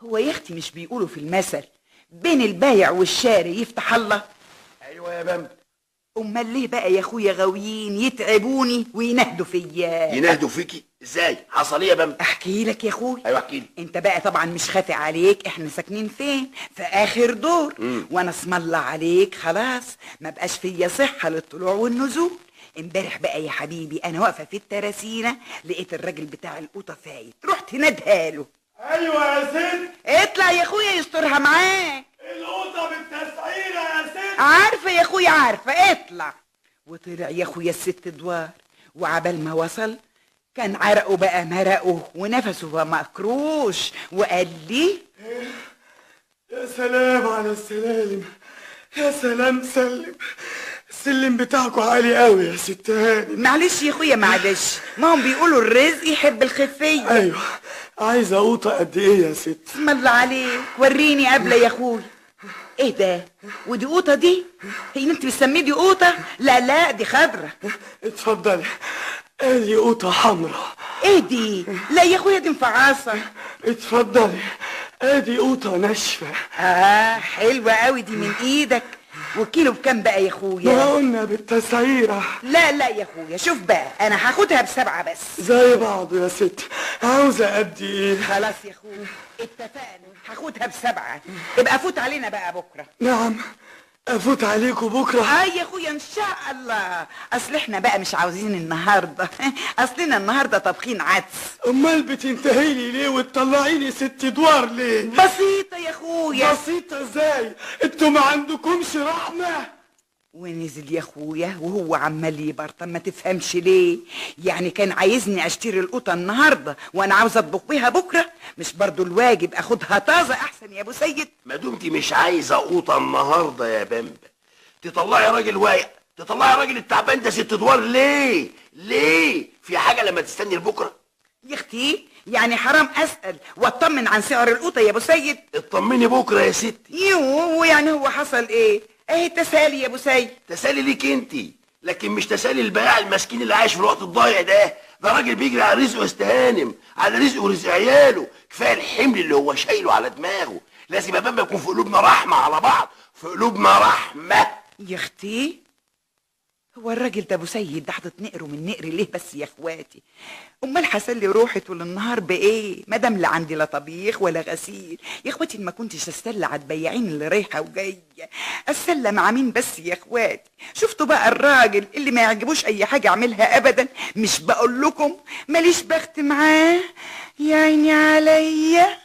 هو يا اختي مش بيقولوا في المثل بين البايع والشاري يفتح الله؟ ايوه يا بامبا. امال ليه بقى يا اخويا غاويين يتعبوني وينهدوا فيا؟ ينهدوا فيكي ازاي؟ حصل ايه يا بامبا؟ احكي لك يا اخويا. ايوه احكي لي. انت بقى طبعا مش خافي عليك، احنا ساكنين فين؟ في اخر دور. وانا اسم الله عليك خلاص ما بقاش فيا صحة للطلوع والنزول. امبارح بقى يا حبيبي انا واقفة في التراسينه لقيت الراجل بتاع القوطه فايت، رحت ندهاله له. ايوه يا ست. اطلع يا اخويا يسترها معاك. القوطه بالتسعيره يا ست. عارفه يا اخويا عارفه، اطلع. وطلع يا اخويا الست ادوار، وعبال ما وصل كان عرقه بقى مرقه ونفسه بقى مكروش، وقال لي يا سلام على السلالم، يا سلام سلم، السلم بتاعكوا عالي قوي يا ست هانم. معلش يا اخويا معلش، ما هم بيقولوا الرزق يحب الخفية. ايوه. عايزه قوطه قد ايه يا ست؟ اسم الله عليك، وريني قبل يا اخويا. ايه ده؟ ودي قوطه دي؟ هي انت بتسميه دي قوطه؟ لا لا دي خضرة. اتفضلي، ادي قوطه حمرا. ايه دي؟ لا يا اخويا دي مفعصه. اتفضلي، ادي قوطه ناشفة. اه حلوة قوي دي من ايدك. وكيلو بكام بقى يا اخويا؟ ما قلنا بالتسعيره. لا لا يا اخويا شوف بقى، انا هاخدها ب7 بس. زي بعض يا ست. عاوزه قد ايه؟ خلاص يا اخويا اتفقنا، هاخدها ب7. ابقى فوت علينا بقى بكره. نعم افوت عليكم بكره؟ اه يا اخويا ان شاء الله، اصل احنا بقى مش عاوزين النهارده، اصلنا النهارده طابخين عدس. امال بتنتهي لي ليه وتطلعيني 6 ادوار ليه؟ بسيطة يا اخويا. بسيطة ازاي؟ انتوا ما عندكمش رحمه. ونزل يا اخويا وهو عمال يبرطم، ما تفهمش ليه، يعني كان عايزني اشتري القوطه النهارده وانا عاوزه اطبخ بيها بكره، مش برضو الواجب اخدها طازة احسن يا ابو سيد؟ ما دمتي مش عايزه قوطه النهارده يا بامبا تطلعي راجل واقع، تطلعي راجل التعبان ده 6 ادوار ليه؟ ليه؟ في حاجة لما تستني لبكرة؟ يا اختي يعني حرام اسال واطمن عن سعر القوطه يا ابو سيد؟ اطمني بكره يا ستي. يوه ويعني هو حصل ايه؟ ايه التسالي يا ابو سيد؟ تسالي ليك انت، لكن مش تسالي البائع المسكين اللي عايش في الوقت الضايع ده. ده راجل بيجري على رزقه يستهانم، على رزقه ورزق عياله، كفاية الحمل اللي هو شايله على دماغه. لازم يا بابا يكون في قلوبنا رحمه على بعض، في قلوبنا رحمه. يا اختي هو الراجل ده ابو سيد ده حاطط نقره من نقر ليه بس يا اخواتي؟ امال هسلي روحي طول النهار بايه؟ ما دام لا عندي لا طبيخ ولا غسيل. يا اخواتي ما كنتش استلى على البياعين اللي رايحة وجاية، استلى مع مين بس يا اخواتي؟ شفتوا بقى الراجل اللي ما يعجبوش اي حاجة اعملها ابدا؟ مش بقول لكم ماليش بخت معاه؟ يا عيني عليا.